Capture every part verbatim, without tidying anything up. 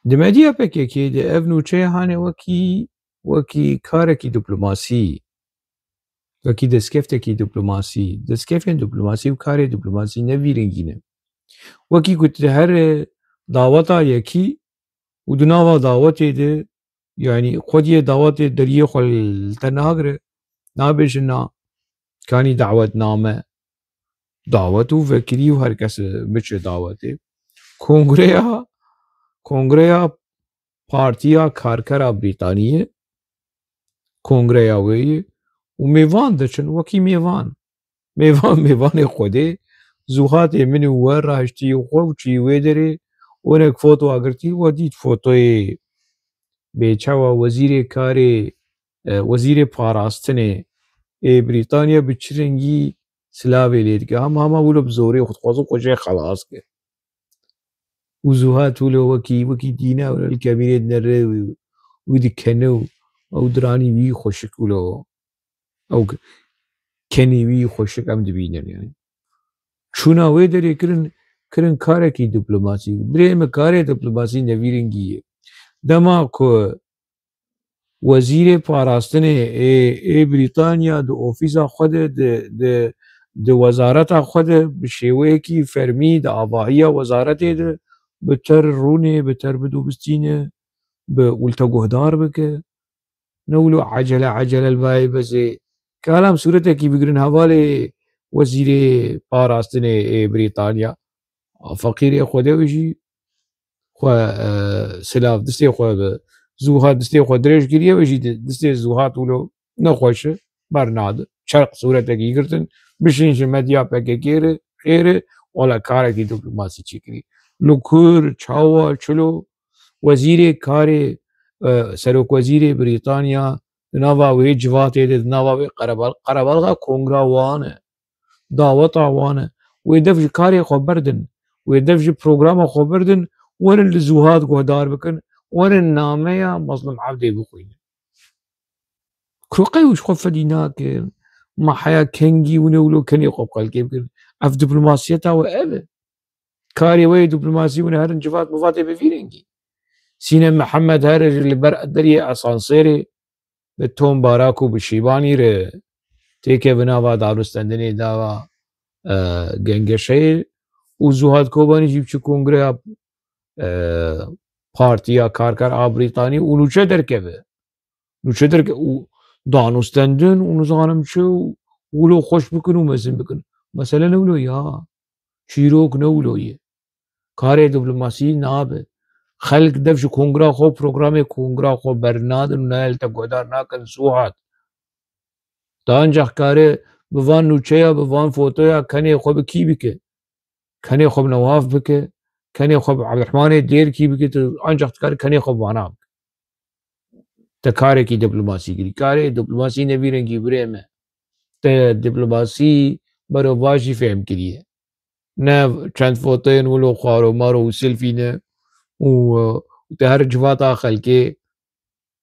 Di medya P K K de ev nûçeya hane wekî, wekî karekî diplomasî, wekî destkefteke diplomasî, destkefên diplomasî û karê diplomasî ne vî rengî ne. Wekî ku tu dihere daweta yekî û di nava dawetê de, yanî xwediyê dawetê deriyê xwe li te nagire, nabêje na, kanî dawetname, dawet û vekirî û her kes biçe dawetê. Kongreya, kongreya Partiya Karkera Brîtaniyê, kongreya wê ye û mêvan diçin wekî mêvan. Mêvan, mêvanê Xwedê, zûhatê min û we rahiştî xwe û çî wê derê, wênek foto agirtî, we dît fotoyê bê çawa wezîrê karê, e, wezîrê parastinê ê Brîtanya bi çi rengî silavê lê dike. Hema hema wilo bi zorê xwe dixwazin xwe jê xelas ke. Û zûhat wilo wekî, wekî dîne wilo li kebîrê dinere û wî dikene û ew diranî wî xweşik wilo. Ew kenî wî xweşik em dibînin yani. Çûna wê derê kirin, kirin karekî diplomasî. Birê me karê diplomasî ne vî rengî ye. Dema ku wezîrê parastinê ê, ê Brîtanya di ofîsa xwe de, di, di, di wezareta xwe de bi şêweyekî fermî di avahiya wezaretê de bi ter rûnê, bi ter bidûbistîne, bi û li te guhdar bike. Ne wilo ecele ecele li bayê bezê. Kalam sûretekî bigirin hevalê wezîrê parastinê ê Brîtanya. Feqîrê Xwedê wê jî xwe, e, silav distê xwe bi zûhat distê xwe dirêj kiriye, wê jî di-, distê zûhat wilo nexweş e, bernadi. Çerq sûretekî girtin, bişîn ji medya P K K re, xêr e, wala karekî diplomasî çêkirî. Li kur, çawa, çilo, wezîrê karê, e, serokwezîrê Brîtanya di nava wê civatê de, di nava wê qerebal-, qerebalxa kongra wan e. Daweta wan e. Wê dev ji karê xwe berdin. Wê dev ji programa xwe berdin. Werin li zûhat guhdar bikin. Werin nameya Mazlûm Ebdê bixwînin. Kuro qey û ji xwe fedî nake. Ma heya kengî wine wilo kenê xwe bi xelkê bikin. Ev diplomasiyeta we ev e. Karê we yê diplomasî wine herin civat mivatê bi vî rengî. Sîne Mihemed here ji li ber deriyê asansêrê bi Tom Barak û bi Şîbanî re têke bi nava danûstendinê dava, e, gengeşeyê û Zuhad Kobanî jî biçe kongreya, e, Partiya Karker a Brîtanî û nûçe derkeve. Nûçe derke û danûstendin û nizanim çi û wilo xweş bikin û mezin bikin. Mesele ne wilo ya. Çîrok ne wilo ye. Karê diplomasî nabe. Xelk dev ji kongra xwe, programê kongra xwe bernadin û nayê li te guhdar nakin Zuhad. Te ancax kare bi van nûçeya, bi van fotoya kenê xwe bi kî bike? Kenê xwe bi Newaf bike, kenê xwe bi Ebdurehmanê Dêrkî bike, tu ancax dikare kenê xwe bi vana bike. Te karekî diplomasî kirî. Karê diplomasî ne vî rengî birê me. Te diplomasî berovajî fêm kiriye. Ne çend fotoyên wilo xwaro maro û selfie ne û, e, te her civata xelkê,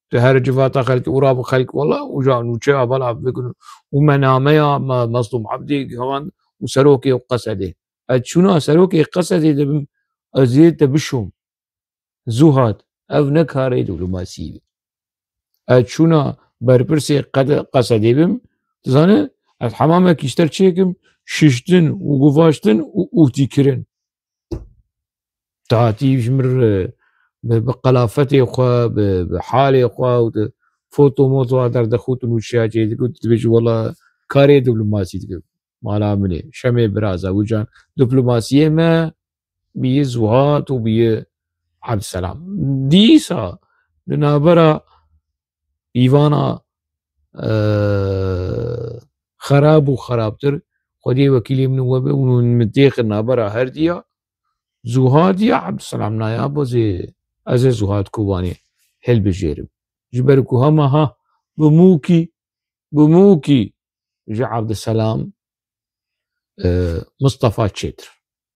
te her civata xelkê û ra bi xelk wela uca nûçeya bela bikin û me nameya me Mazlûm Ebdî gihand û serokê û Qesedê. Ez çûna serokê Qesedê dibim, ez ê te bişûm. Zuhad, ev ne karê diplomasî ye. Ez çûna berpirsê qede-, Qesedê bim, dizane, ez hemamekî ji te çêkim, şiştin û guvaştin û ûtîkirin. Te hatî ji min re bi, bi qelafetê xwe, bi, bi halê xwe û di foto moto a derdixût û nûçeya çê dikir, tu dibêjî, wela karê diplomasî dikir. Mala min ê, Şemê biraz e, wican diplomasiyê me bîye Zuhad û bîye Ebdselam. Dîsa di navbera îvana, e, xerab û xerabtir, Xwedê wekîlê min û we be û min têxin navbera her diya, Zuhad ya Ebdselam naya, bo zê ez ê Zuhad Kobanê hilbijêrim. Ji ber ku hema ha bi mûkî, bi mûkî ji Ebdselam, e, Mistefa çêtir.